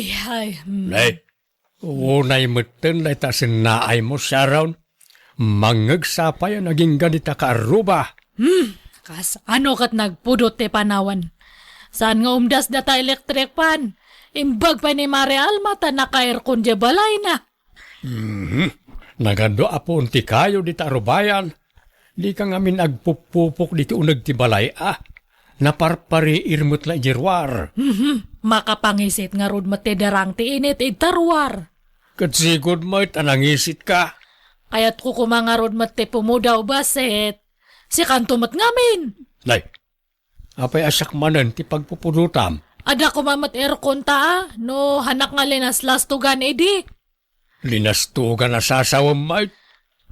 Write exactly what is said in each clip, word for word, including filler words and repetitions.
Ay, hmm. Nay, unay metten dayta sennaaymo, Sharon. Mangngegsa pay a nagingga dita kaarruba. Hmm, kas ano ket nagpudot ti panawen. Saan nga umdas data electric fan? Imbag pay ni Mare Alma ta naka-aircon diay balayna. Mhm. Nagadu a puon ti kayo dita arubayan. Dika ngamin agpuppupok diti uneg ti balay a. Naparpariir met la idiay ruar. Mhm. Makapangisit ngarud met ti darang ti init ita ruar. Ket sigud met a nangisitka. Kayatko koma ngarud met ti pumudaw, basit. Sikanto met ngamin. Nay, apay a siak manen ti pagpupudotam? Adda koma met aircon ta a, no hanak nga linaslastugan idi. Linastugan a sasawem met.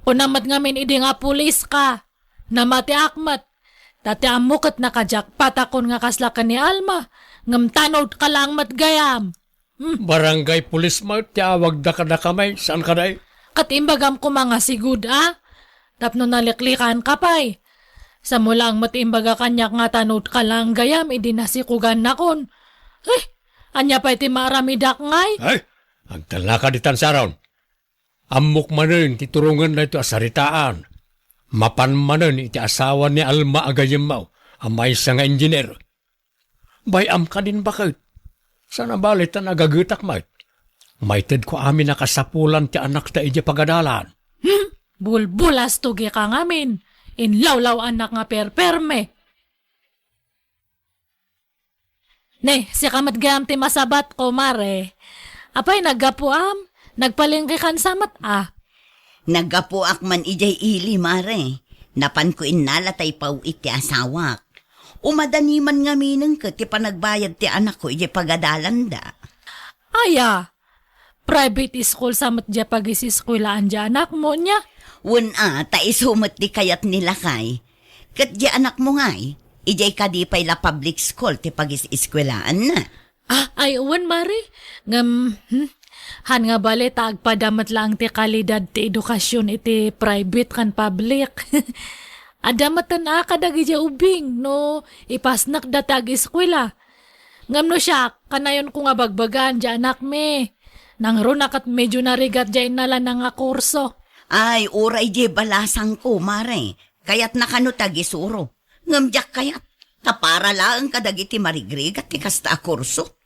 Kuna met ngamin idi nga pulis ka. Namatiak met. Ta ti ammo ket nakajakpat akon nga kasla ken ni Alma. Ngem tanod ka laeng met gayam. Hmm. Barangay pulis met ti awagda kadakami, saan kadi? Ket imbagam koma nga sigud a. Tapno naliklikan ka pay. Samo laeng met imbaga kaniak nga tanod ka laeng gayam idi nasikogannakon. Eh, ania pay ti maaramidak ngay? Ay, agtalnaka ditan, Sharon. Ammok manen ti turongen daytoy a saritaan. Mapan manen iti asawa ni Alma a gayyemmo a maysa nga engineer. Bay-am kadin baket. Saan a bale ta nagagetak met. Maitedko amin a kasapulan ti anakta idiay pagadalan. Hmm? Bulbulas tugi ka ngamin. Inlawlaw-anak nga perperme. Ne, sika met gayam ti masabatko, Mare. Apay, naggapuam? Nagpalengke kan sa met a? Naggapuak man idiay ili, Mare. Napanko innala ta ipaw-it ti asawak. Umadani man ngaminen ket ti panagbayad ti anakko idiay pagadalanda. Aya, private school sa met diay pagiseskuelaan diay anakmo, nia? Wen a, ta isu met ti kayat ni lakay. Ket diay anakmo ngay, idiay kadi pay la public school ti pagiseskuelaanna. Ah, ay, wen, Mare. Ngem, hmm, han nga bale ta agpada met laeng ti kalidad ti edukasion iti private ken public. Adda metten a kadagiti ubing no ipasnekda ti ageskuela. Ngem no siak, kanayonko nga bagbagaan diay anakmi. Nangruna ket medio narigat diay innalana nga kurso. Ay, uray diay balasangko, Mare. Kayatna kano ti agisuro. Ngem diak kayat, ta para laeng kadagiti marigrigat ti kasta a kurso.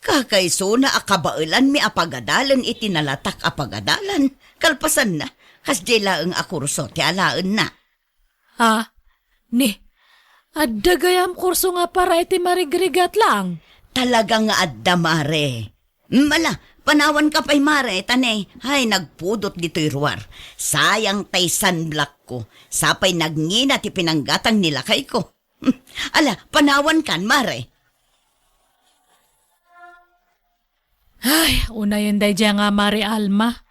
Kakaisuna a kabaelanmi a pagadalen iti nalatak a pagadalan. Kalpasanna, kasdiay laeng a kurso ti alaenna. Ah, ni, adda gayam kurso nga para iti marigrigat laeng? Talaga nga adda, Mare. Mm, ala, panawanka pay, Mare, ta ne, hay, nagpudot ditoy ruar. Sayang tay sunblockko. Sapay nagngina ti pinanggatang ni lakayko. Ala, panawankan, Mare. Ay, unayen daydiay nga Mare Alma.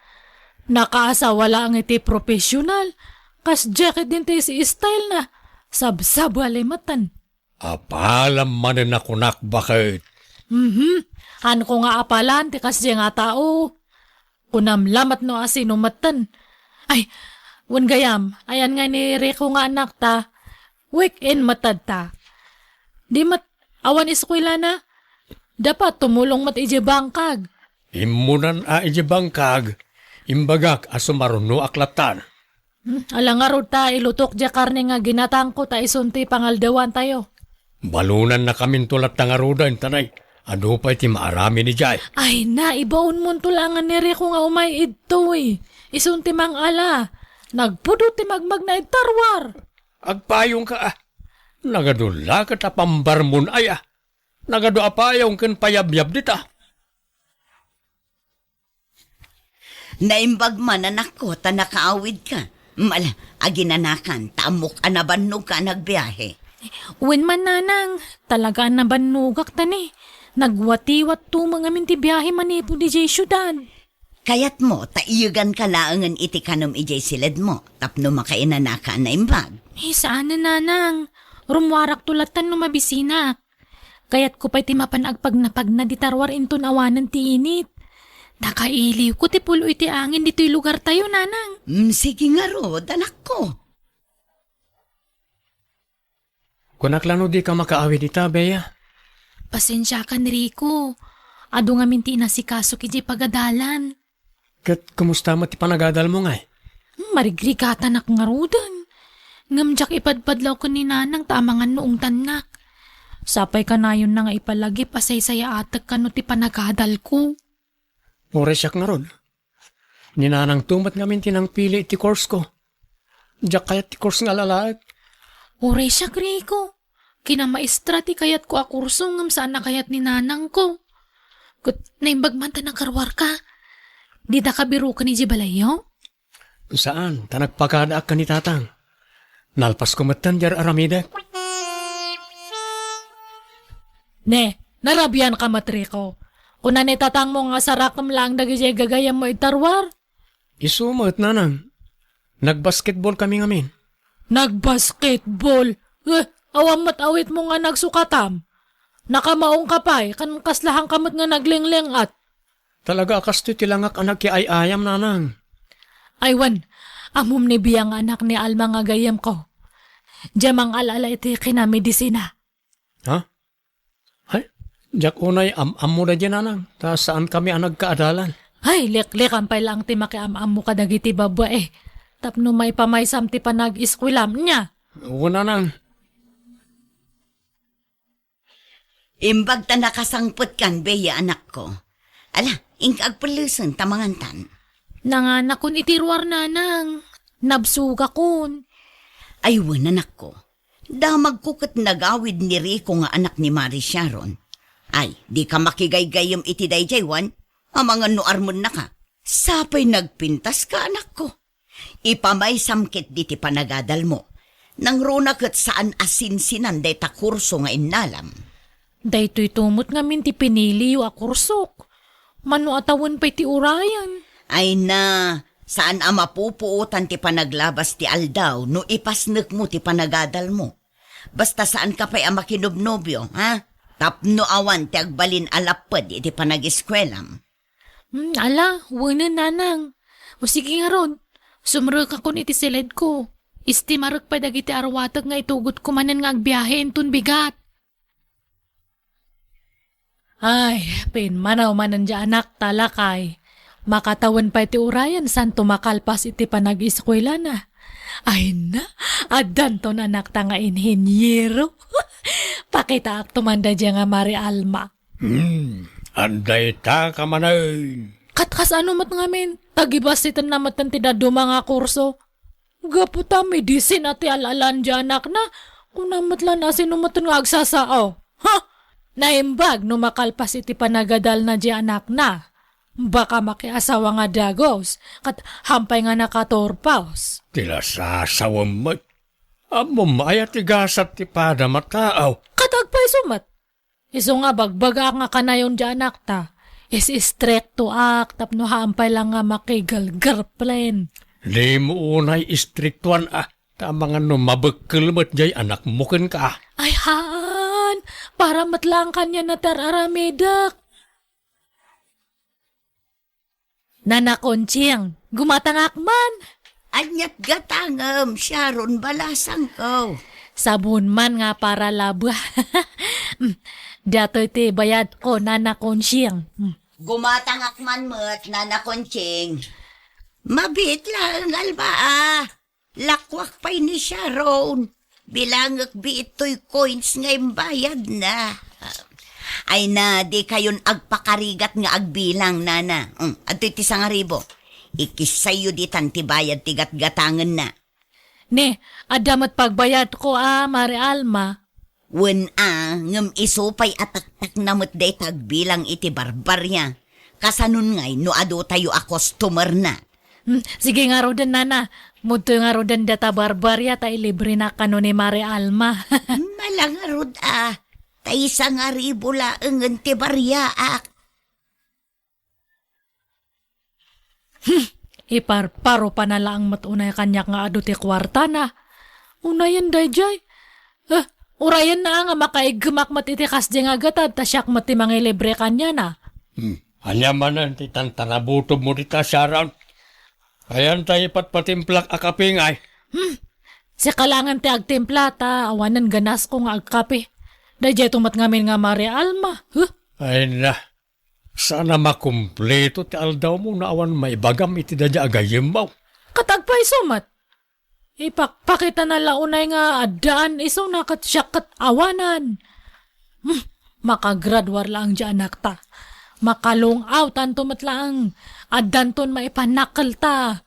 Nakaasawa laeng iti professional. Kasdiay ket din ti style na. Sabsabali metten. Apalam manen a kunak, baket. Mhm. Hanko nga apalan ti kasdiay nga tao. Kunam lamet no asino metten. Ay, wen gayam, ayan nga ni Rico nga anakta. Weekend met adta. Di met awan eskuelana. Dapat tumulong met idiay bangkag. Immunan a idiay bangkag. Imbagak a sumarunoak lattan. Hmm, ala ngarud ta ilutok diay karne nga ginatangko ta isun ti pangaldawantayo. Balonannakaminto latta ngaruden, ta ne, adu pay ti maaramid idiay. Ay na, ibaonmonto laengen ni Rico nga umay idtoy. Isun ti mangala. Nagpudot ti magmagna ita ruar. Agpayongka a. Nagadu la ket a pambarmon aya. Nagadu a payong ken payabyab dita. Naimbag man, anakko, ta nakaawidka. Mala, aginanakan, ta ammok a nabannogka a nagbiahe. Wen man, nanang, talaga a nabannogak ta ne. Nagwatiwatto met ngamin ti biahe manipud idiay siudad. Kayatmo, ta iyeganka laengen iti kanem idiay siledmo, tapno makainanaka a naimbag. Eh, saanen, nanang. Rummuarakto lattan no mabisinak. Kayatko pay ti mapan agpagnapagna dita ruar inton awanen ti init. Nakailiwko ti pulo iti angin ditoy lugartayo, nanang. Mm, sige ngarud, anakko. Kunak la no dika makaawid ita, Bea? Pasensiakan, Rico. Adu ngamin ti inasikaso idiay pagadalan. Ket kumusta met ti panagadalmo ngay? Hmm, marigrigatanak ngaruden. Ngem diak ipadpadlaw ken ni Nanang ta amangan no ungtannak. Sapay kanayonna nga ipalagip a saysayaatek kano ti panagadalko. Uray siak ngarud. Ni Nanangto met ngamin ti nangpili iti course ko. Diak kayat ti course nga alalaek. Uray siak, Rico. Kinamaestra ti kayatko a kurso ngem saan a kayat ni Nanangko. Ket naimbag man ta nakaruarka. Dida ka biroken idiay balayyo? Saan, ta nagpakadaak ken ni Tatang. Nalpasko metten diay aramidek. Ne, narabianka met, Rico. Kuna ni tatangmo nga sarakem laeng dagidiay gagayyemmo iti ruar. Isu met, Nanang. Nagbasketball kami ngamin. Nagbasketball? Eh, awan met awitmo nga nagsukatam. Nakamaongka pay, ken kaslahanka met nga naglingling-at. Talaga a kastoy ti langak a nagkiay-ayam, Nanang. Ay wen, ammom ni Bia nga anak ni Alma nga gayyemko. Diay mangal-ala iti kinamedisina. Ha? Ay, diak unay am-ammo daydiay, Nanang, ta saankami a nagkaadalan. Ay, liklikan pay laeng ti makiam-ammo kadagiti babbai. Tapno maipamaysam ti panag-eskuelam, nia? Wen, Nanang. Imbag ta nakasangpetkan, Bea, anakko. Ala, inka agpellesen ta mangantan. Nanganakon iti ruar, Nanang. Nabsogakon. Ay wen, anakko. Damagko ket nagawid ni Rico nga anak ni Mari Sharon. Ay, dika makigaygayyem iti daydiay, wen? Amangan no armennaka. Sapay nagpintaska, anakko. Ipamaysam ketdi ti panagadalmo. Nangruna ket saan a sinsinan dayta kurso nga innalam. Daytoyto met ngamin ti piniliyo a kursok. Mano a tawen pay ti urayen? Ay na, saan a mapupuotan ti panaglabas ti aldaw no ipasnekmo ti panagadalmo. Basta saanka pay a makinobnobio, ha? Tapno awan ti agbalin a lapped iti panag-eskuelam. Hmm, ala, wenen, Nanang. O sige ngarud, sumrekakon iti siledko. Istimarek pay dagiti arwatek nga itugotko manen nga agbiahe inton bigat. Ay, pimmanaw manen diay anakta, lakay. Makatawen pay ti urayen santo makalpas iti panag-eskuelana. Ay na, addanton anakta nga inheniero. Pakitaakto man daydiay nga Mari Alma. Hmm, adda ita ka manen. Kat kasano met ngamin? Tagibassitenna metten ti dadduma nga kurso. Gapu ta medisina ti al-alan diay anakna, kuna met la no sino metten nga agsasao. Ha? Naimbag no makalpas iti panagadalna diay anakna. Baka makiasawa nga dagus, ket hampay nga nakaturpos. Ti lasasawem met. Ammom aya ti gasat ti padam a tao? Ket agpayso met. Isu nga bagbagaak nga kanayon diay anakta. Is-istriktoak tapno hampay la nga makigirlgirlfriend. Dimo unay istriktoan a, ta amangan no mabekkel met diay anakmo kenka. Ay haan, para met laeng kaniana ti ar-aramidek. Nana Conching, gumatangak man. Aniat gatangem, Sharon, balasangko. Sabon man nga para laba. Datoy ti bayadko, Nana Conching. Gumatangak man met, Nana Conching. Mabiit laeng, Alma, a. Lakuak pay ni Sharon. Bilangek biit toy coins nga imbayadna. Ay na, di kayon agpakarigat nga agbilang, nana. Mm, adtoy ti sangaribo. Ikissayyo ditan ti bayad ti gatgatangenna. Ne, adda met pagbayadko a, Mari Alma. Wen a, ngem isu pay a taktakna met dayta agbilang iti barbaria. Kasanon ngay no adutayo a customerna? Hmm, sige ngaruden, nana. Mudtoy ngaruden data barbaria ta ilibrena kano ni Mari Alma. Mala ngarud a, ta isangaribo laengen ti bariaak. Hmm, iparparo pa na laeng met unay kaniak nga adu ti kuartana. Unayen daydiay. Eh, urayenna nga makaiggemak met iti kasdiay nga gatad ta siak met ti mangilibre kaniana. Hmm, ania manen ti tantanabutobmo dita, Sharon? Ayan ta ipatpatimplak a kape ngay? Hmm, sika laengen ti agtimpla ta awanen ganasko nga agkape. Daydiayto met ngamin nga Mari Alma. Huh? Ay na, Saan a makumpleto ti aldawmo no awan maibagam iti daydiay a gayyemmo. Ket agpayso met. Ipakpakitana la unay nga addaan isuna ket siak ket awanan. Hmm, makagraduar laeng diay anakta. Makalung-awtanto met laeng. Addanton maipanakkelta.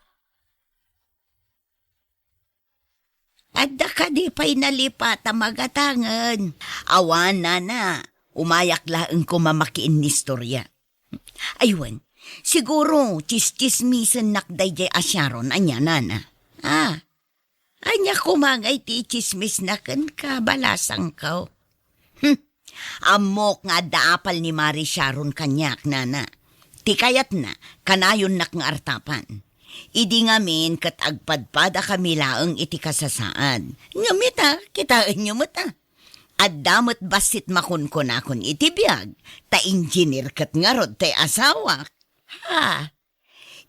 Adda kadi pay nalipat a magatangen? Awan, nana. Umayak laeng koma makiinnistorya. Ay wen, siguro, tsistsismisennak daydiay a Sharon, ania, nana? Ah, ania koma ngay ti itsismisna kenka, balasangko? Hmm. Ammok nga adda apal ni Mari Sharon kaniak, nana. Ti kayatna, kanayonnak nga artapan. Idi ngamin ket agpadpadakami laeng iti kasasaad. Ngem ita, kitaenyo met, a. Adda met bassit makunkunakon iti biag, ta engineer ket ngarud ti asawak. Ha!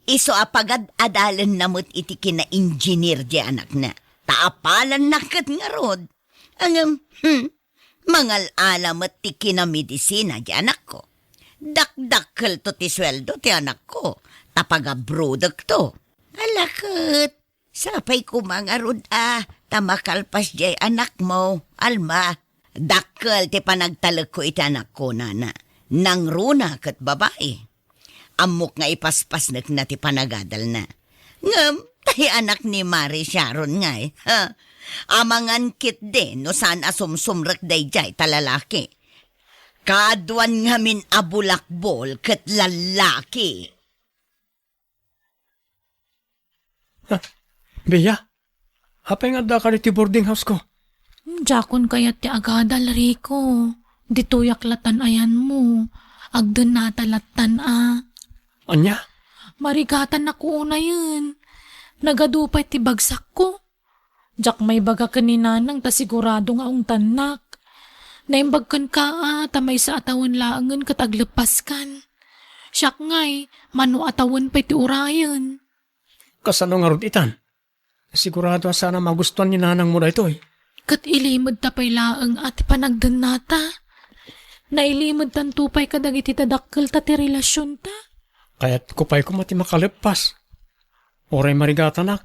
Isu a pagad-adalenna met iti kinaengineer ti anakna, ta apalanna ket ngarud. Ngem, hmm, mangal-ala met ti kinamedisina ti anakko. Dakdakkelto ti sueldo ti anakko, ta pagabrodekto. Ala ket, sapay koma ngarud a, ta makalpas diay anakmo, Alma. Dakkel ti panagtalekko iti anakko, nana. Nangruna ket babai. Ammok nga ipaspasnekna ti panagadalna. Ngem, tay anak ni Mari Sharon ngay, ha? Amangan ketdi no saan a sumsumrek daydiay ta lalaki. Kaduan ngamin a bulakbol ket lallaki. Ah, Bea, apay nga addaka iti boarding house ko? Diakon kayat ti agadal, Rico. Ditoyak latan ayanmo. Agdennata latan a. Ania? Marigatanak unayen. Nagadu pay ti bagsakko. Diak maibaga ken ni Nanang ta sigurado nga ungtannak. Naimbag kenka a ta maysa a tawen laengen ket agleppaskan. Siak ngay, mano a tawen pay ti urayen. Kasano ngarud itan? Sigurado a saan a magustuan ni nanangmo daytoy. Ket ilimedta pay laeng a ti panagdennata. Nailimedtanto pay kadagiti dadakkelta ti relasionta. Kayatko pay koma ti makaleppas. Uray marigatanak,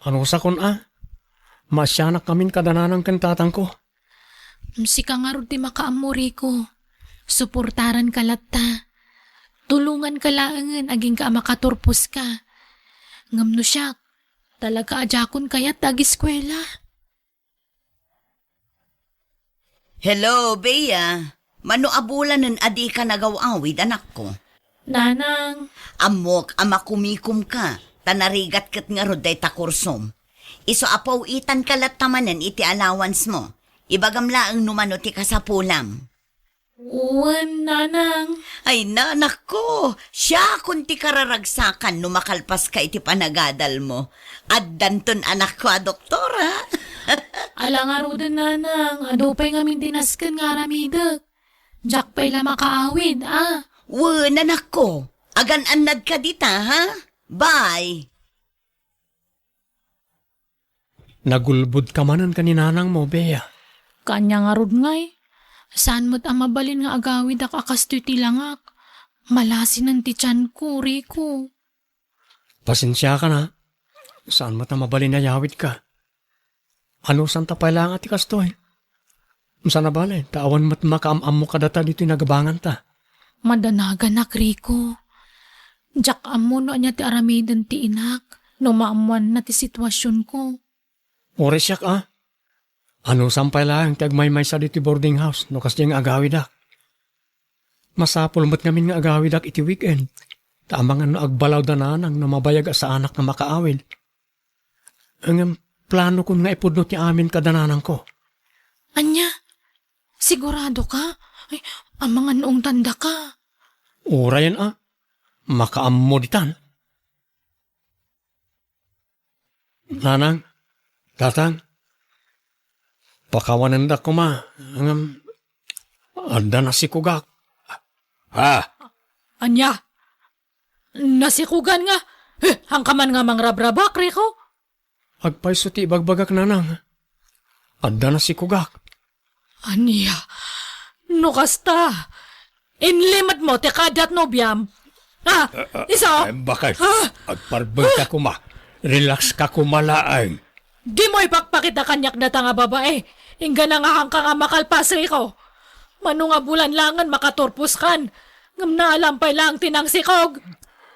anusakon a. Maasianak ngamin kada nanang ken tatangko. Sika ngarud ti makaammo, Rico. Suportaranka latta. Tulonganka laengen agingga a makaturposka. Ngem no siak, talaga a diakon kayat ti agiskuela. Hello, Bea. Mano a bulanen a dika nagaw-awid, anakko? Nanang. Ammok a makumikomka, ta narigat ket ngarud dayta kursom. Isu a paw-itanka latta manen iti allowance mo. Ibagam laeng no mano ti kasapulam. Wen, Nanang. Ay, nanakko, siakon ti kararagsakan no makalpaska iti panagadalmo. Addanton anakko a doktora. Ala ngaruden, Nanang, adu pay ngamin ti nasken nga aramidek. Diak pay la makaawid, a. Wen, anakko, agan-annadka dita, ha? Bye. Nagulbodka manen ken ni nanangmo, Bea. Kaanya ngarud ngay, saan met a mabalin nga agawidak a kastoy ti langak. Malasinen ti tianko, Rico. Pasensiakan a. Saan met a mabalin a yawidka. Anusanta pay laeng a ti kastoy. Saan a bale, ta awan met makaam-ammo kadata ditoy nagabanganta. Madanaganak, Rico. Diak ammo no ania ti aramiden ti inak no maammoanna ti situasionko. Uray siak a. Anusam pay laeng ti agmaymaysa ditoy boarding house no kasdiay nga agawidak. Masapul met ngamin nga agawidak iti weekend, ta amangan no agbalaw da nanang no mabayag a saanak nga makaawid. Ngem planokon nga ipudno ti amin kada nanangko. Ania? Siguradoka? Ay, amangan no ungtandaka. Urayen a, makaammo ditan. Nanang, tatang, pakawanendak koma, ngem adda nasikogak. Ha? Ania? Nasikogan nga? Eh, haanka man nga mangrabrabak, Rico? Agpayso ti ibagbagak, nanang. Adda nasikogak. Ania? No kasta, Inlimedmo ti kaaddat nobiam. Ah, Ah, ah, iso? Ay, bakit? Ah! Agparbeng ka kuma. Relax ka kuma laeng. Dimo ipakpakita kaniak data nga babae. Inggana nga haanka nga makalpas, Rico. Mano nga bulan laengen makaturpos kan. Ngem naalam pay laeng ti nangsikog.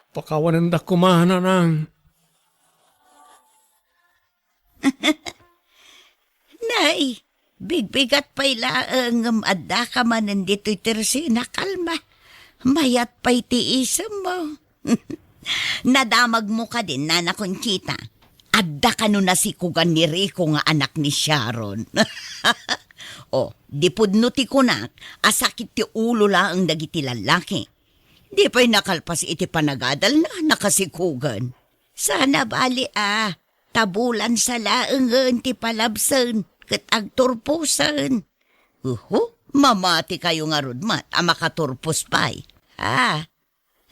Pakawanendak kuma, nanang. Nay, bigbigat pay laeng ngem addaka manen ditoy Tercena, kalma. Mayat pay ti isemmo. Nadamagmo kadin, Nana Conchita. Adda kano nasikogan ni Rico nga anak ni Sharon. O, di pudno ti kunak a sakit ti ulo laeng dagiti lallaki. Di pay nakalpas iti panagadalna, nakasikogan. Sana bali a, ta bulan sa laengen ti palabsen ket agturposen. Uhu, mamati kayo ngarud met a makaturpos pay. Ah,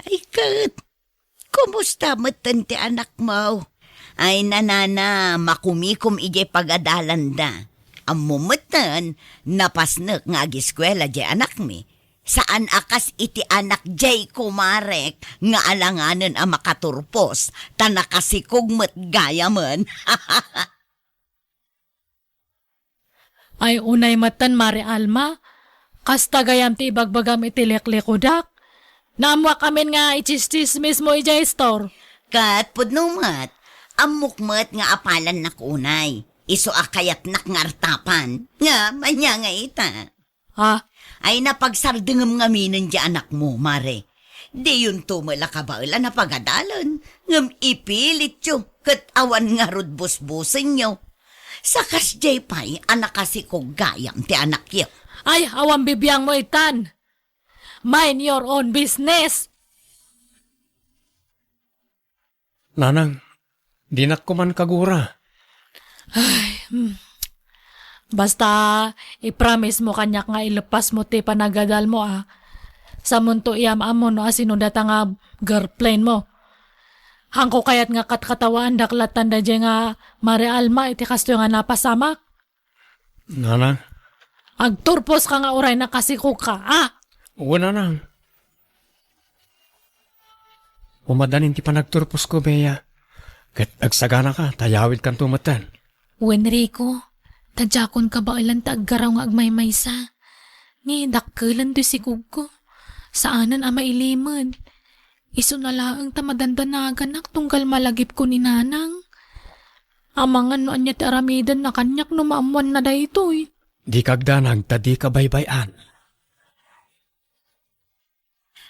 ay ket, kumusta metten ti anakmo? Ay, nanana, makumikom idiay pagadalanda. Ammo metten, napasnek nga agiskuela diay anakmi. Saan a kas iti anak diay kumarek nga alanganen a makaturpos, ta nakasikog met gayamen. Ay, unay metten, Mare Alma, kasta gayam ti ibagbagam iti liklikudak. Naammoak amin nga itsistsismismo idiay store. Ket pudno met, ammok met nga apalannak unay. Isu a kayatnak nga artapan. Ngem ania nga ita? Ha? Ay, napagsardengem ngaminen diay anakmo, Mare. Diyonto met la kabaelan a pagadalen, ngem ipilityo ket awan ngarud busbusenyo. Sa kasdiay pay a nakasikog gayam ti anakyo. Ay, awan bibiangmo itan. Mind your own business. Nanang, dinak koman kagura. Ay, hmm. Basta, i-promise mo kaniak nga ileppasmo ti panagadalmo, a. Samonto iyam-ammo no asino data nga girlfriend mo. Haanko kayat nga katkatawaandak latta daydiay nga Mare Alma iti kastoy nga napasamak. Nanang? Agturpos ka nga uray nakasikog ka, a? Wen, nanang. Umadanin ti panagturposko, Bea. Ket agsaganaka, ta yawidkanto metten. Wen, Rico, ta diakon kabaelan ta aggaraw nga agmaymaysa. Ni dakkelen ti sikogko. Saanen a mailimed. Isuna laeng ta madandanaganak tunggal malagipko ni Nanang. Amangan no ania ti aramidenna kaniak no maammoanna daytoy. Dika agdanag ta dika baybay-an.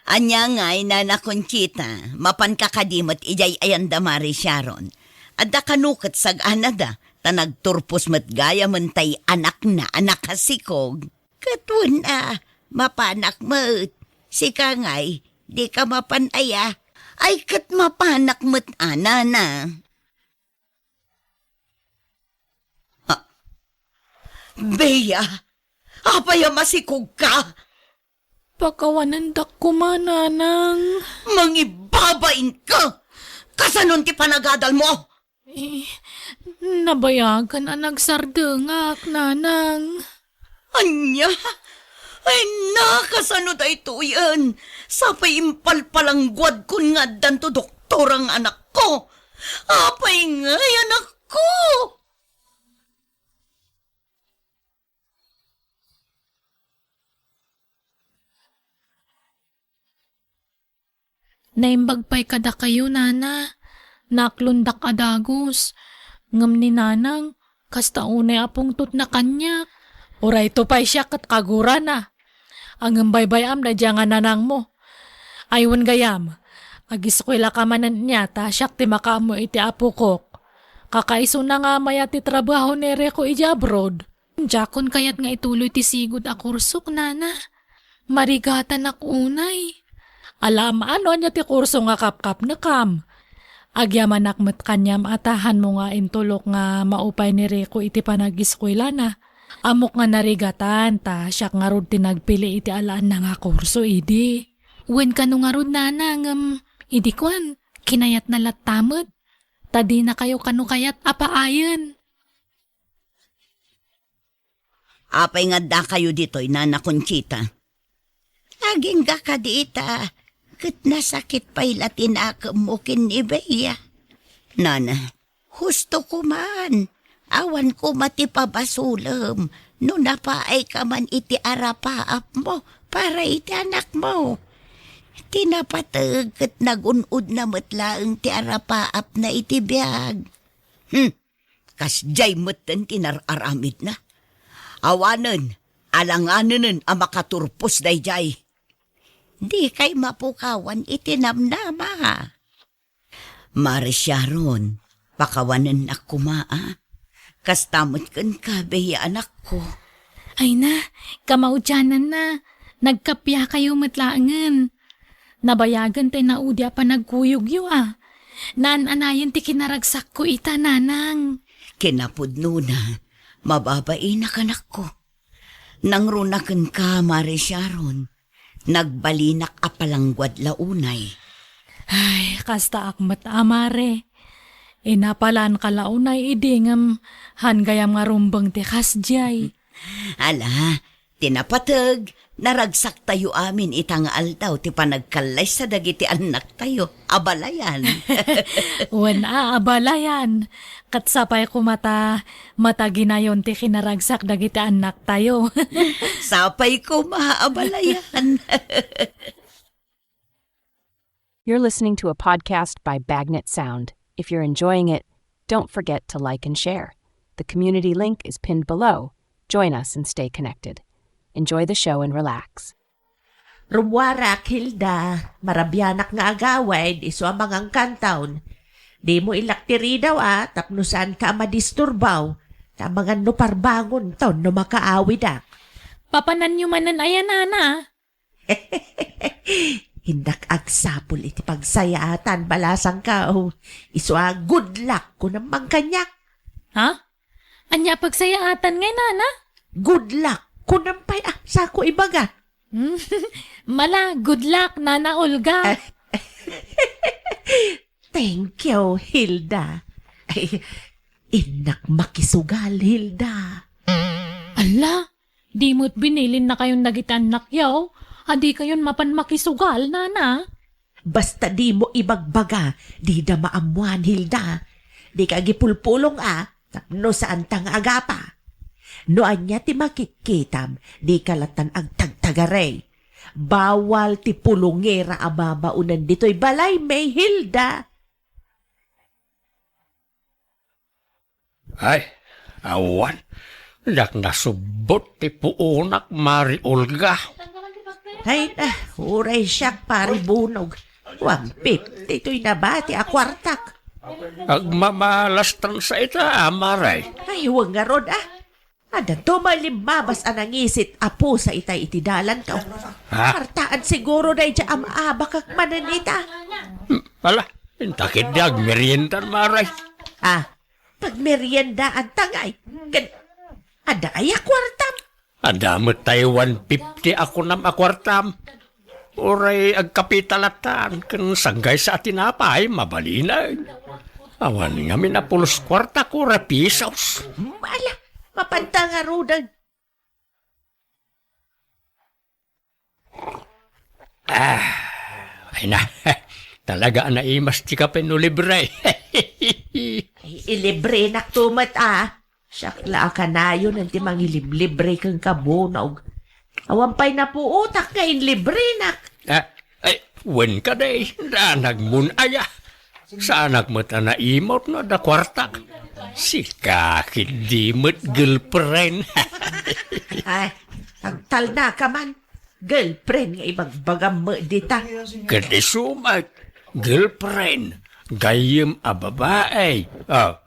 Ania ngay, Nana Conchita, mapanka kadi met idiay ayanda Mare Sharon? Adda kano ket sag-anada, ta nagturpos met gayamen tay anakna a nakasikog. Ket wen a, mapanak met. Sika ngay, dika mapan aya? Ay, ket mapanak met a, Nana. Ah. Bea, apay a masikogka? Pakawanendak koma, Nanang. Mangibabainka! Kasanon ti panagadalmo? Eh, nabayagan a nagsardengak, Nanang. Ania? Ay, nakasano daytoyen? Sapay impalpalangguadkon nga addanto doktora nga anakko. Apay ngay, anakko? Naimbag pay kadakayo, Nana. Naaklondak a dagus. Ngem ni Nanang, kasta unay a pungtotna kaniak. Urayto pay siak ket kagurana. Ngem baybay-am daydiay nga nanangmo. Ay wen gayam, agiskuelaka manen nia ta siak ti makaammo iti apokok. Kakaisuna nga mayat ti trabaho ni Rico idiay abroad. Diakon kayat nga ituloy ti sigud a kursok, Nana. Marigatanak unay. Alaam no ania ti kurso nga kapkapnekam. Agyamanak met kaniam a ta hanmo nga intulok nga maupay ni Rico iti panagiskuelana. Ammok nga narigatan ta siak ngarud ti nagpili iti alaanna nga kurso idi. Wen kano ngarud, Nana, ngem idi kuan, kinayatna latta met. Ta dinakayo kano kayat a paayen. Apay nga addakayo ditoy, Nana Conchita? Agingga kadi ita, ket nasakit pay la ti nakemmo ken ni Bea. Nana, husto koman. Awan koma ti pabasolem no napaayka man iti arapaapmo para iti anakmo. Ti napateg ket nagun-odna met laeng ti arapaapna iti biag. Hmm, kasdiay metten ti nar-aramidna. Awanen, alanganenen a makaturpos daydiay. Dikay mapukawan iti namnama. Mare Sharon, pakawanennak koma, a. Kasta met kenka, Bea, anakko. Ay na, kamaudiananna. Nagkappiakayo met laengen. Nabayagen ti naudi a panagkuyogyo, a. Naan-anayen ti kinaragsakko ita, nanang. Kinapudnona, mababainak, anakko. Nangruna kenka, Mare Sharon. Nagbalinak a palangguad la unay. Ay, kastaak met a, Mare. Inapalanka la unay idi ngem han gayam nga rumbeng ti kasdiay. Ala, ti napateg, naragsaktayo amin ita nga aldaw ti panagkallaysa dagiti annaktayo. Abalayan. Wen a, abalayan. Ket sapay koma ta mataginayon ti kinaragsak dagiti annaktayo. Sapay koma, abalayan. You're listening to a podcast by Bagnet Sound. If you're enjoying it, don't forget to like and share. The community link is pinned below. Join us and stay connected. Enjoy the show and relax. Rummuarak, Hilda, marabianak nga agawid, isu a mangangkantaon. Dimo ilak ti ridaw a, tapno saanka a madisturbaw. Ta amangan no parbangonton no makaawidak. Papananyo manen aya, nana? Innak agsapul iti pagsayaatan, balasangko. Isu a, "Good luck," kunam man kaniak. Ha? Ania pagsayaatan ngay, nana? "Good luck," kunam pay a, sako ibaga. Hmm, mala, good luck, Nana Olga. Thank you, Hilda. Ay, innak makisugal, Hilda. Ala, di met binilinnakayon dagiti annakyo, a dikayon mapan makisugal, nana. Basta dimo ibagbaga, dida maammuan, Hilda. Dika agipulpulong a, tapno saanta nga agapa. No ania ti makitkitam, dika lattan agtagtagari. Bawal ti pulongera a babaonen ditoy balay, May Hilda. Ay, awan. Diak nasubbot ti puonak, Mari Olga. Ay na, uray siak, Pari Bunog. One fifty toy nabati a kuartak. Agmamalastan sa ita, Mare. Ay, wen ngarud, a. Adda to may limmabas a nangisit a pusa itay iti dalanko. Ha? Kuartaan siguro daydiay a maabakak manen ita. Hmm, ala, inta ketdi agmeriendan, Mare. Ah, pagmeriendaan ta ngay. Ken, adda aya kuartam? Adda met tay one fifty a kunam a kuartam. Uray agkapita lattan, ken sanggaysa a tinapay, mabalinen. Awan ngamin a pulos kuarta, uray pisos. Ala, mapanta ngaruden. Ah, ay na. Talaga a naimas ti kape no libre. Ay, ilibrenak to met, a. Siak la a kanayon ti mangiliblibre kenka, Bunog. Awan pay napuotak nga inlibrenak. Ah, ay, wen kadi, danag mon aya. Saanak met a naimut no adda kuartak. Sika ketdi met girlfriend. Ay, agtalnaka man. Girlfriend nga ibagbagam met dita. Ket isu met, girlfriend, gayyem a babae. Ah,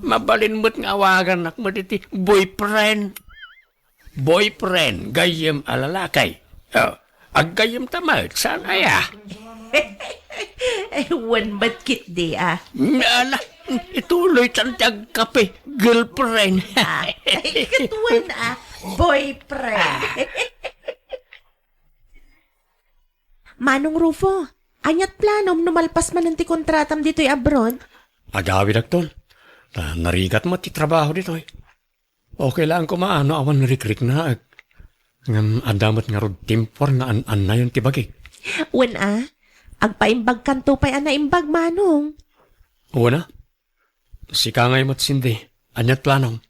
mabalin met nga awagannak met iti boyfriend. Boyfriend, gayyem a lalaki. Ah, aggayyem ta met, saan aya? Eh, wen met ketdi, a. Ala, ituloytan ti agkape, girlfriend. Ah, ay, ket wen, a, boyfriend. Manong Rufo, aniat planom no malpas manen ti kontratam ditoy abroad? Agawidakton. Ta narigat met ti trabaho ditoy. Okay laeng koma no awan rikriknaek. Ngem adda met ngarud timpuar nga an-annayon ti bagik. Wen a, agpaimbagkanto pay a naimbag, Manong. Wen a, sika ngay met, Cindy. Ania ti planom?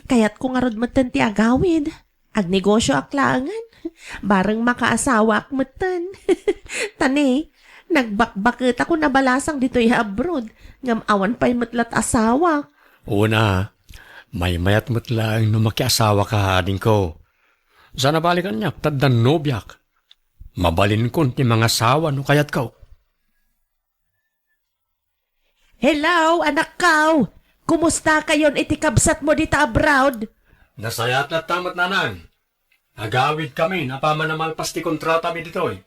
Kayatko ngarud metten ti agawid. Agnegosioak laengen. Bareng makaasawaak metten. Ta ni, nagbakbaketakon a balasang ditoy abroad, ngem awan pay met la ti asawak. Wen a, maymayat met laeng no makiasawaka, adingko. Saan a bale kaniak, ta adda nobiak. Mabalinkon ti mangasawa no kayatko. Hello, anakko! Kumustakayon iti kabsatmo dita abroad? Nasayaat latta met, nanang. Agawidkamin apaman a malpas ti kontratami ditoy.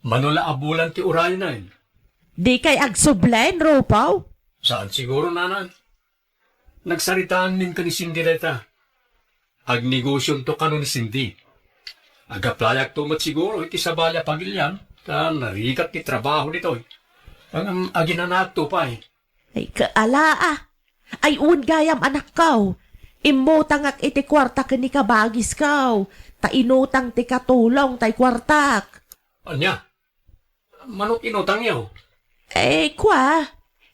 Mano la a bulan ti uraynen. Dikay agsubli, Rufo? Saan siguro, nanang. Nagsaritaanmin ken ni Cindy dayta. Agnegosionto kano ni Cindy. Agaplay-akto met siguro iti sabali a pagilian, ta narigat ti trabaho ditoy. Ngem aginanaakto pay. Ay, kaala a. Ay, wen gayam, anakko. Immutangak iti kuarta ken ni kabagisko. Ta inutang ti katulong tay kuartak. Ania? Mano ti inutangyo? Eh, kua,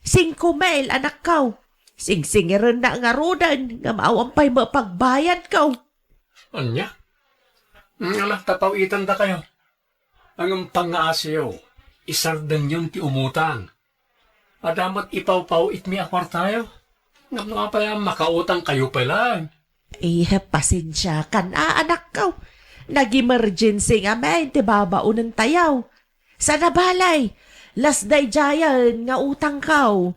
singko mil, anakko. Singsingirennak ngaruden, ngem awan pay met pagbayadko. Ania? Hmm, ala, ta paw-itandakayo. Ngem pangngaasiyo, isardengyon ti umutang. Adda met ipawpaw-itmi a kuartayo. Ngem no apay a makautangkayo pay laeng? Eh, pasensiakan a, anakko. Nag-emergency ngamin ti babaonentayo. Saan a bale, las daydiayen nga utangko.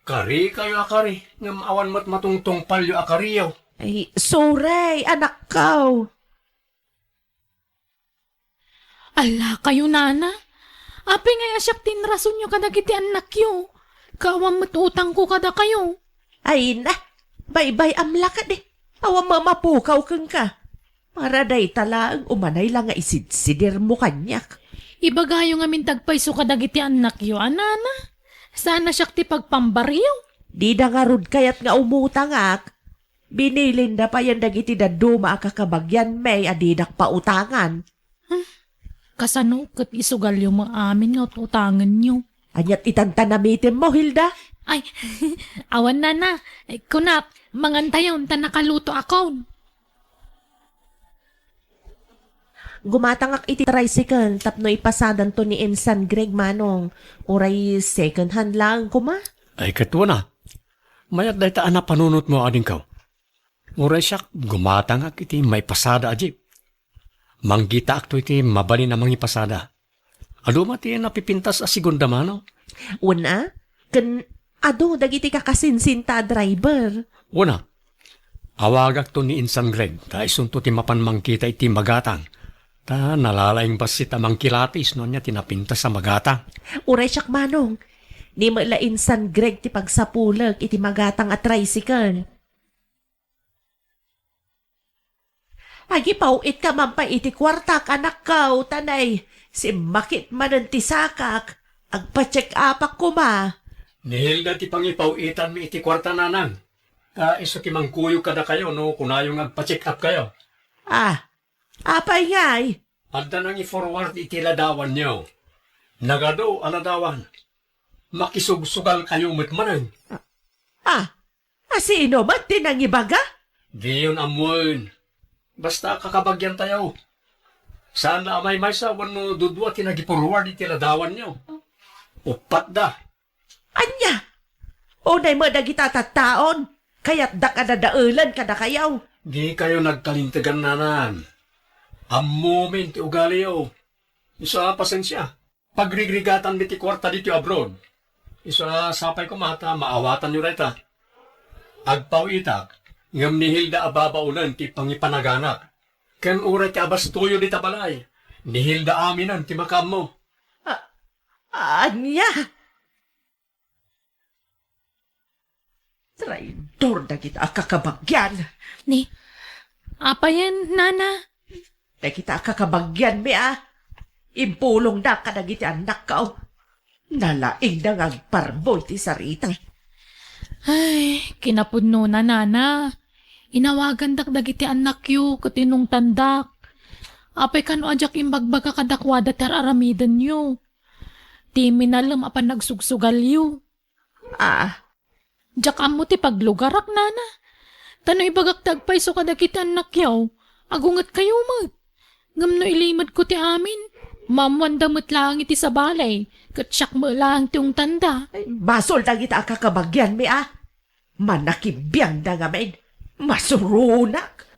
Karikayo a kari, ngem awan met matungtungpalyo a kariyo. Ay, sorry, anakko. Ala kayo, nana. Apay ngay a siak ti inrasonyo kadagiti annakyo? Ket awan met utangko kadakayo. Ay na, baybay-am la kadi. Awan met a mapukaw kenka. Para dayta laeng umanay la nga isidsidirmo kaniak. Ibagayo ngamin ti agpayso kadagiti annakyo a, nana. Saan a siak ti pagpambaryo. Dida ngarud kayat nga umutangak. Binilinda payen dagiti dadduma a kakabagianmi a didak pautangan. Hmm. Kasano ket isugalyo met amin nga ut-utangenyo? Aniat itan ta namitemmo, Hilda? Ay, awan, nana. Ay, kunak, mangantayon ta nakalutoakon. Gumatangak iti tricycle tapno ipasadanto ni Insan Greg, Manong. Uray second hand laeng koma? Ay, ket wen a. Mayat dayta a napanunotmo, adingko. Uray siak, gumatangak iti maipasada a jeep. Manggitaakto iti mabalin a mangipasada. Adu met ti napipintas a segunda mano. Wen a, ken adu dagiti kakasinsinta a driver. Wen a, awagakto ni Insan Greg, ta isunto ti mapan mangkita iti magatang. Ta nalalaing bassit a mangkilatis no ania ti napintas a magatang. Uray siak, Manong. Ni met la Insan Greg ti pagsapulek iti magatang a tricycle. Agipaw-itka man pay iti kuartak, anakko, ta nay, simmakit manen ti sakak. Agpa-check-upak koma. Ni Hilda ti pangipaw-itanmi iti kuarta, nanang. Ta isu ti mangkuyog kadakayo no kunayo nga agpa-check-up kayo. Ah, apay ngay? Adda nangi-forward iti ladawanyo. Nagadu a ladawan. Makisugsugalkayo met manen. Ah, a sino met ti nangibaga? Diyon ammoen. Basta kakabagiantayo. Saan la a maymaysa wenno dudua ti nagi-forward iti ladawanyo. Uppat da. Ania? Unay met dagita tattaon, kayatdak a dadaelen kadakayo. Dikayo nagkalintegan, nanang. Ammomin ti ugaliyo. Isu a pasensia. Pagrigrigatanmi ti kuarta ditoy abroad. Isu a sapay koma ta maawatanyo dayta. Agpaw-itak, ngem ni Hilda a babaonen ti pangipanaganak. Ken uray ti abastoyo dita balay, ni Hilda aminen ti makaammo. A-, ania? Traidor dagita a kakabagian. Ni, apayen, nana? Dagita a kakabagianmi a impulongda kadagiti annakko. Nalaingda nga agparbo iti sarita. Ay, kinapudnona, nana. Inawagandak dagiti annakyo ket inungtandak. Apay kano a diak imbagbaga kadakuada ti ar-aramidenyo? Ti minalem a panagsugsugalyo. Ah. Diak ammo ti paglugarak, nana. Ta no ibagak ti agpayso kadagiti annakyo, agungetkayo met. Ngem no ilimedko ti amin, maammoanda met laeng iti sabali, ket siak met laeng ti ungtanda. Ay, basol dagita a kakabagianmi, a. Manakibiangda ngamin. Masuronak.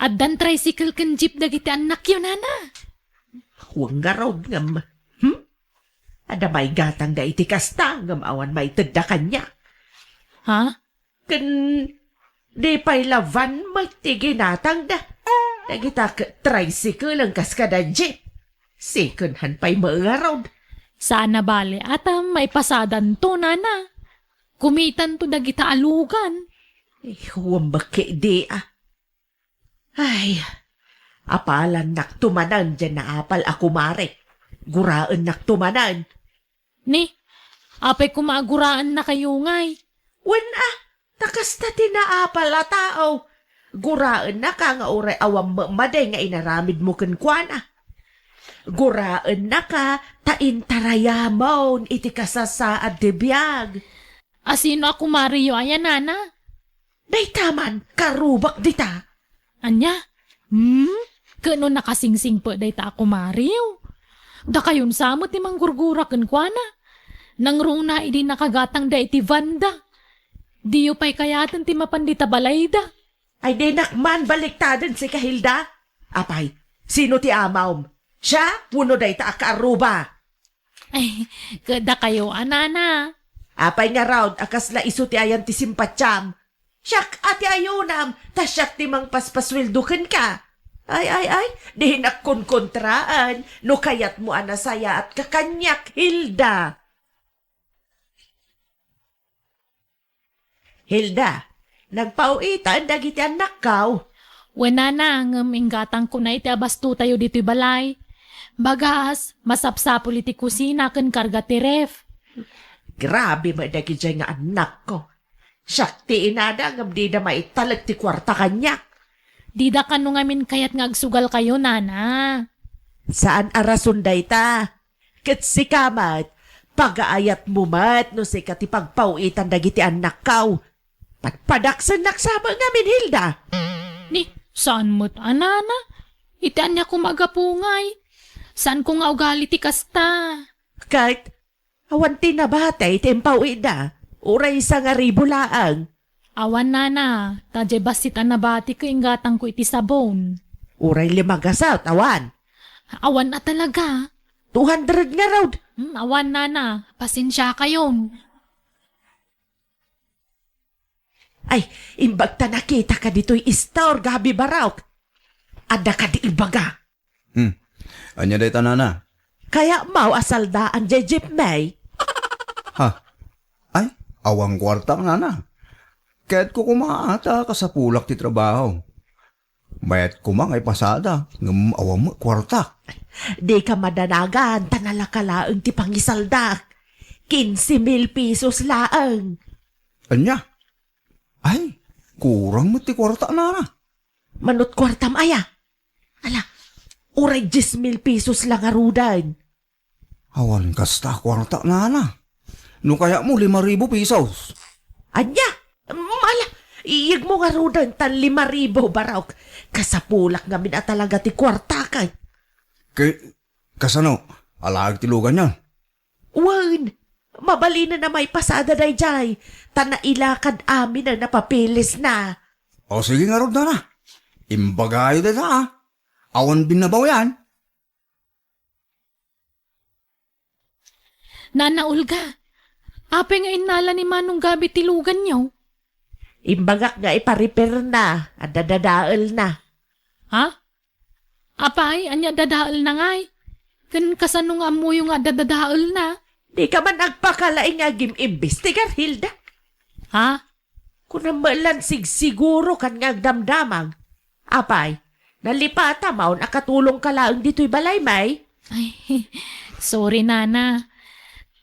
Addan tricycle ken jeep dagiti annakyo, nana. Wen ngarud ngem, hmm? Adda maigatangda iti kasta ngem awan maitedda kaniak. Ha? Ken di pay la van met ti ginatangda. Dagita ket tricycle a kas kada jeep. Second hand pay met ngarud. Saan a bale, a ta maipasadanto, nana. Kumitanto dagita a lugan. Eh, wen met ketdi, a. Ay, apalannakto manen diay naapal a kumare. Guraennakto manen. Ni, apay koma a guraennakayo ngay? Wen a, ta kasta ti naapal a tao. Guraennaka nga uray awan met madi nga inaramidmo kenkuana. Guraennaka ta intarayamon iti kasasaad ti biag. A sino a kumareyo aya, nana? Dayta man, karubak dita. Ania? Hmm? Ket no nakasingsingpet dayta a kumareyo? Dakayon sa met ti manggurgura kenkuana. Nangruna idi nakagatangda iti vanda. Diyo pay kayaten ti mapan dita balayda. Ay, dinak man baliktaden sika, Hilda. Apay, sino ti amawm? Siak wenno dayta a kaarruba? Ay, ket dakayo a, nana. Apay ngarud a kasla isu ti ayan ti simpatiam? Siak a ti ayonam, ta siak ti mangpaspasueldo kenka. Ay, ay, ay, dinak konkontraan no kayatmo a nasayaatka kaniak, Hilda. Hilda, nagpau-itan dagiti annakkaw? Wen, nana, ngem inggatangkona iti abastotayo ditoy balay. Bagas, masapsapul iti kusina ken karga ti ref. Grabe met dagidiay nga annakko. Siak ti inada ngem dida maitalek ti kuarta kaniak. Dida kano ngamin kayat nga agsugalkayo, nana. Saan a rason dayta. Ket sika met, pagaayatmo met no sika ti pagpau-itan dagiti annakkaw. Padpadaksennak sa met ngamin, Hilda. Ni, saan met a, nana? Iti ania koma a gapu ngay? Saanko nga ugali ti kasta. Ket, awan ti nabati ti impau-itda, uray sangaribu laeng. Awan, nana, ta diay bassit a nabati ket inggatangko iti sabon. Uray lima gasut, awan. Awan a talaga. Two hundred ngarud. Hmm, awan, nana. Pasensiakayon. Ay, imbag ta nakitaka ditoy istor, Gabi Barok. Adda kadi ibaga. Hmm. Ania dayta, nana? Kayatmo a saldaan diay jeepmi? Ha? Ay, awan kuartak, nana. Kayatko koma ta kasapulak ti trabaho. Mayat koma nga ipasada, ngem awan met kuartak. Dika madanagan, ta nalaka laeng ti pangisaldak. Quince mil pesos laeng. Ania? Ay, kurang met ti kuarta, nana. Manut kuartam aya? Ala, uray dies mil pesos la ngaruden. Awan kasta a kuarta, nana. No kayatmo, lima ribu pesos. Ania? Ala, iyegmo ngaruden tan lima ribu, Barok. Kasapulak ngamin a talaga ti kuartak. Ke-, kasano? Alaek ti luganyo? Wen, mabalinen a maipasada daydiay, ta nailakad amin a napapilisna. O, sige ngarud, nana. Imbagayo dayta, a. Awan binnabaw yan. Nana Olga, apay nga innala ni Manong Gabi ti luganyo? Imbagak nga iparepairna, adda dadaelna. Ha? Apay, ania dadaelna ngay? Ken kasano nga ammoyo nga adda dadaelna? Dika man agpakalaing nga agim-imbestigar, Hilda. Ha? Kunam met lan sigsiguro ken nga agdamdamag. Apay, nalipatam a katulongka laeng ditoy balaymi? Ay, sorry, nana.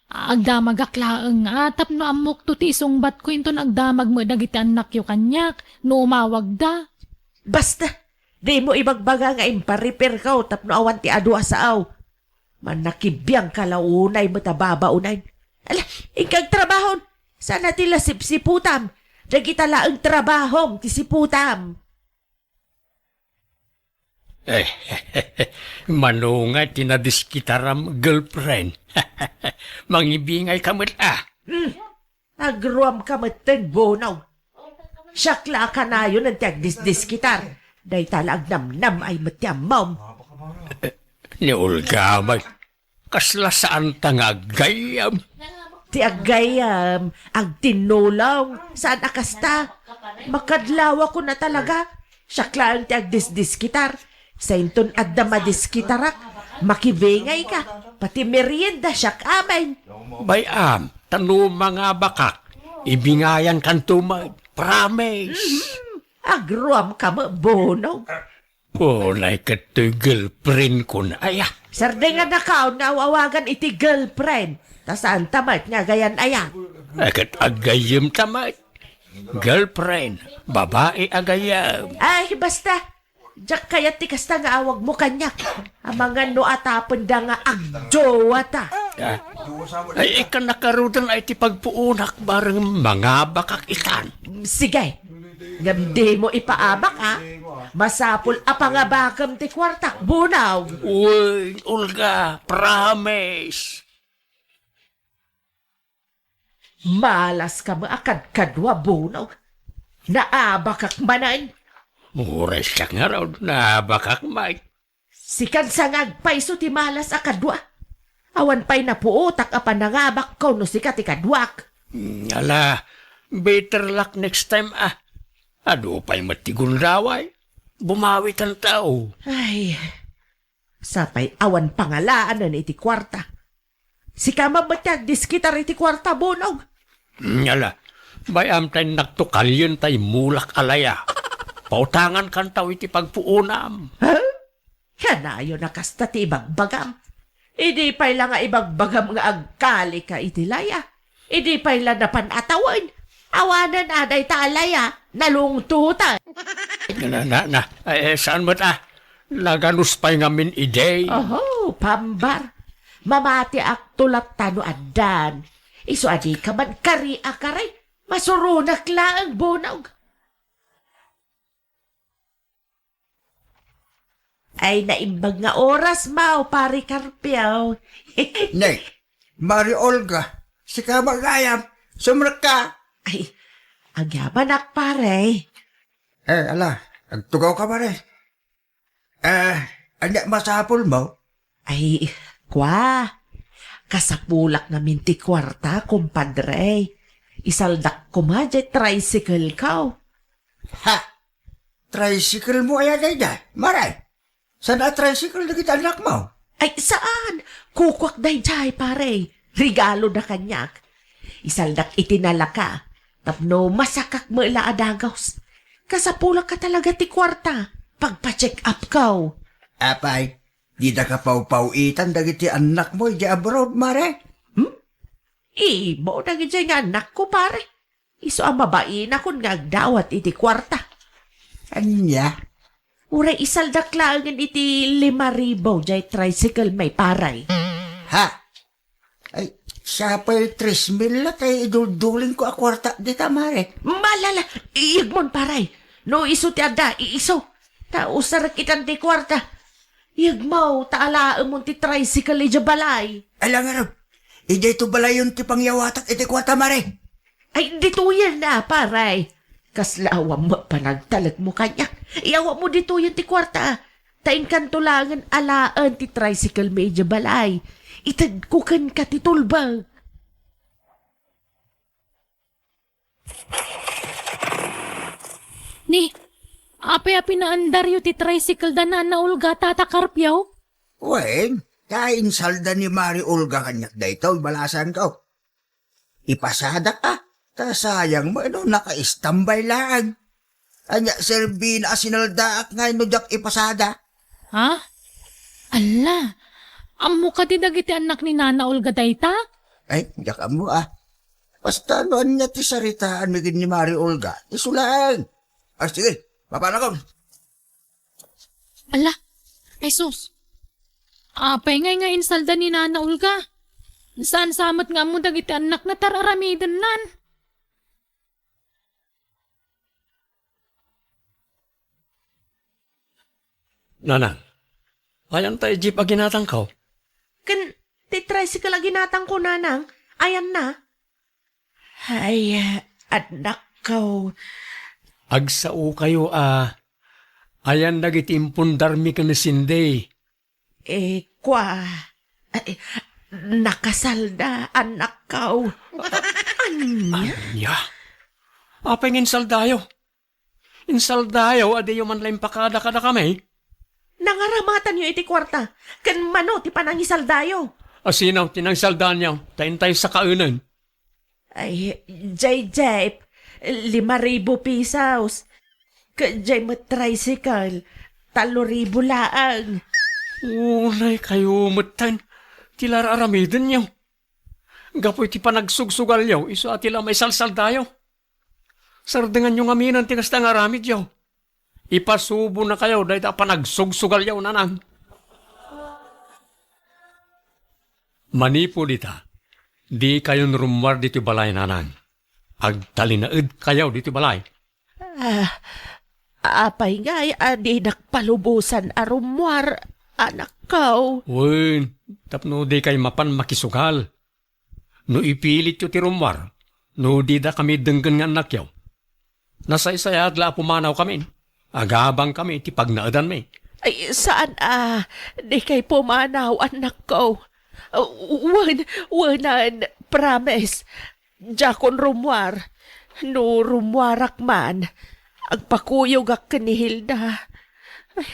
Agdamagak laeng nga tapno ammokto ti isungbatko inton agdamag met dagiti annakyo kaniak no umawagda. Basta, dimo ibagbaga nga imparipirko tapno awan ti adu a saaw. Mannakibiangka la unay met a babaonen. Ala, inka agtrabahon. Saan a ti la sipsiputam. Dagita laeng trabahom ti siputam. Eh, mano nga ti nadiskitaram, girlfriend? Mangibingay ka met, ah. Hmm. Agruam ka metten, Bonong. Siak la a kanayon ti agdisdiskitar. Dayta la agnamnam ay met ti ammom. Ni Olga, may kasla saanta nga aggayyem. Ti aggayyem, agtinnulong, saan a kasta. Makadlawakon a talaga. Siak laeng ti agdisdiskitar. Sainton adda madiskitarak, makibingay ka. Pati merienda, siak amin. Bay-am, ta no mangabakak, ibingayan kanto met. Promise. Mhm. Agruam ka met, Bonong. Unay ket toy girlfriend ko na aya. Sardengannakaon nga aw-awagan iti girlfriend. Ta saanta met nga agayan aya. Ay, ket agayyem ta met. Girlfriend, babai agayyem. Ay, basta. Diak kayat ti kasta nga awagmo kaniak. Amangan no atapenda nga agjowa ta. Ah. Ay, ikana karudan ay ti pagpuonak bareng mangabakak itan. Sige. Ngem dimo ipaabak, a. Masapul a pangabakem ti kuartak, Bonong. Uy, Olga, promise. Malas ka met a kadkadua, Bonong. Naabakak manen. Uray siak ngarud, naabakak met. Sikan sa nga agpayso ti malas a kadua. Awan pay napuotak a panangabakko no sika ti kaduak. Hmm, ala, better luck next time, ah. Adu pay met ti gundaway. Bumawikanto. Ay, sapay awan pangalaanen iti kuarta. Sika met ti agdiskitar iti kuarta, Bonong. Hmm, ala, bay-am ta innakto kalien ta immulak a laya. Pautangankanto iti pagpuonam. Ha? Kanayon a kasta ti ibagbagam. Idi pay la nga ibagbagam nga agkalika iti laya. Idi pay la napan a tawen. Awanen a dayta a laya, nalungtotan. Na, na, na. Ay, eh, saan met, ah? Naganus pay ngamin idi. Oho, pambar. Mamatiakto latta no addan. Isu a dika man kari a kari. Masuronak laeng, Bonong. Ay, naimbag nga oras, Mao, Pare Carpio. Ne, Mari Olga, sika met gayam, sumrekka. Ay, agyamanak, pare. Eh, ala, agtugaw ka, pare. Eh, ania masapulmo? Ay, kua, kasapulak ngamin ti kuarta, kumpadre. Isaldak koma diay tricycle ko. Ha? Tricycle mo aya daydiay, Mare? Saan a tricycle dagiti annakmo? Ay, saan? Kukuak daydiay, pare. Regalo na kaniak. Isaldak iti nalaka. Tapno masakak met la a dagus. Kasapulak ka talaga ti kuarta. Pagpa-check up ko. Apay, dida ka pawpaw-itan dagiti annakmo idiay abroad, Mare? Hmm? Imo dagiti nga annakko, pare. Isu a mabainakon nga agdawat iti kuarta. Ania? Uray isaldak laengen iti lima ribu diay tricycle mi, pare. Ha? Ay, siapay tres mil la tay iduldulingko a kuarta dita, Mare. Malala, iyegmon, pare. No isu ti adda, iisu. Ta usarek itan ti kuarta. Iyegmo, ta alaemon ti tricycle idiay balay. Ala ngarud, idiay to balayon ti pangyawatak iti kuarta, Mare. Ay, ditoyen a, pare. Kasla awan met panagtalekmo kaniak. Iyawatmo ditoyen ti kuarta. Ta inkanto laengen alaen ti tricycle mi idiay balay. Itedko kenka ti tulbek. Ni, apay a pinaandaryo ti tricycle da Nana Olga, Tata Carpio? Wen, ta insalda ni Mari Olga kaniak daytoy, balasangko. Ipasadak a, ta sayang met no naka-istambay laeng. Ania, serbina a sinaldaak ngay no diak ipasada? Ha? Alla, ammo kadi dagiti annak ni Nana Olga dayta? Ay, diak ammo, ah. Basta no ania ti saritaan mi ken ni Mari Olga, isu laeng. Ah, sige, mapanakon. Ala, ay sus. Apay ngay nga insalda ni Nana Olga? Saan sa met nga ammo dagiti annakna ta ar-aramidennan? Nanang, ayan ta jeep a ginatangko? Ken ti tricycle a ginatangko, Nanang, ayanna? Ay, annakko. Agsaokayo a, ayan dagiti impundarmi ken ni Cindy. Eh, kua, ay, nakasalda, annakko. Ania? Ania? Apay nga insaldayo? Insaldayo a diyo man la impakada kadakami? Nangaramatanyo iti kuarta, ken mano ti panangisaldayo? A sino ti nangisaldaanyo? Ta intay sakaenen. Ay, jay jeep, lima ribu pesos. Ket jay met tricycle, tallo ribu laeng. Unay kayo metten ti la ar-aramidenyo. Gapu iti panagsugsugalyo, isu a ti la maisalsaldayo. Sardenganyo ngamin ti kasta nga aramidyo. Ipasubonakayo dayta a panagsugsugalyo, Nanang. Manipud ita, dikayon rummuar ditoy balay, Nanang. Agtalinaedkayo ditoy balay. Ah, apay ngay a dinak palubosan a rummuar, annakko? Wen, tapno dikay mapan makisugal. No ipilityo ti rummuar, no didakami denggen nga annakyo, nasaysayaat la a pumanawkami. Agabangkami iti pagnaedanmi. Ay, saan a, dikay pumanaw, annakko. Wen, wenen, promise. Diakon rummuar. No rummuarak man, agpakuyogak ken ni Hilda. Ay,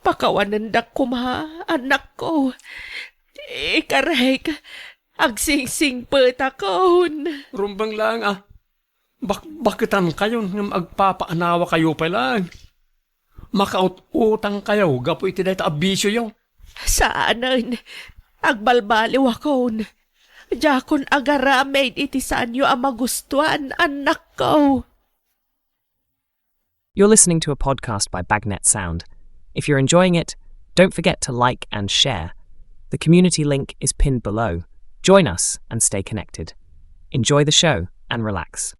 pakawanendak koma, annakko. Ikarek, agsingsingpetakon. Rumbeng laeng a, bakbaketankayon ngem agpapaanawakayo pay laeng. Makaut-utangkayo gapu iti dayta a bisioyo. Saanen, agbalbaliwakon. Diakon agaramid iti saanyo a magustuan, annakko. You're listening to a podcast by Bagnet Sound. If you're enjoying it, don't forget to like and share. The community link is pinned below. Join us and stay connected. Enjoy the show and relax.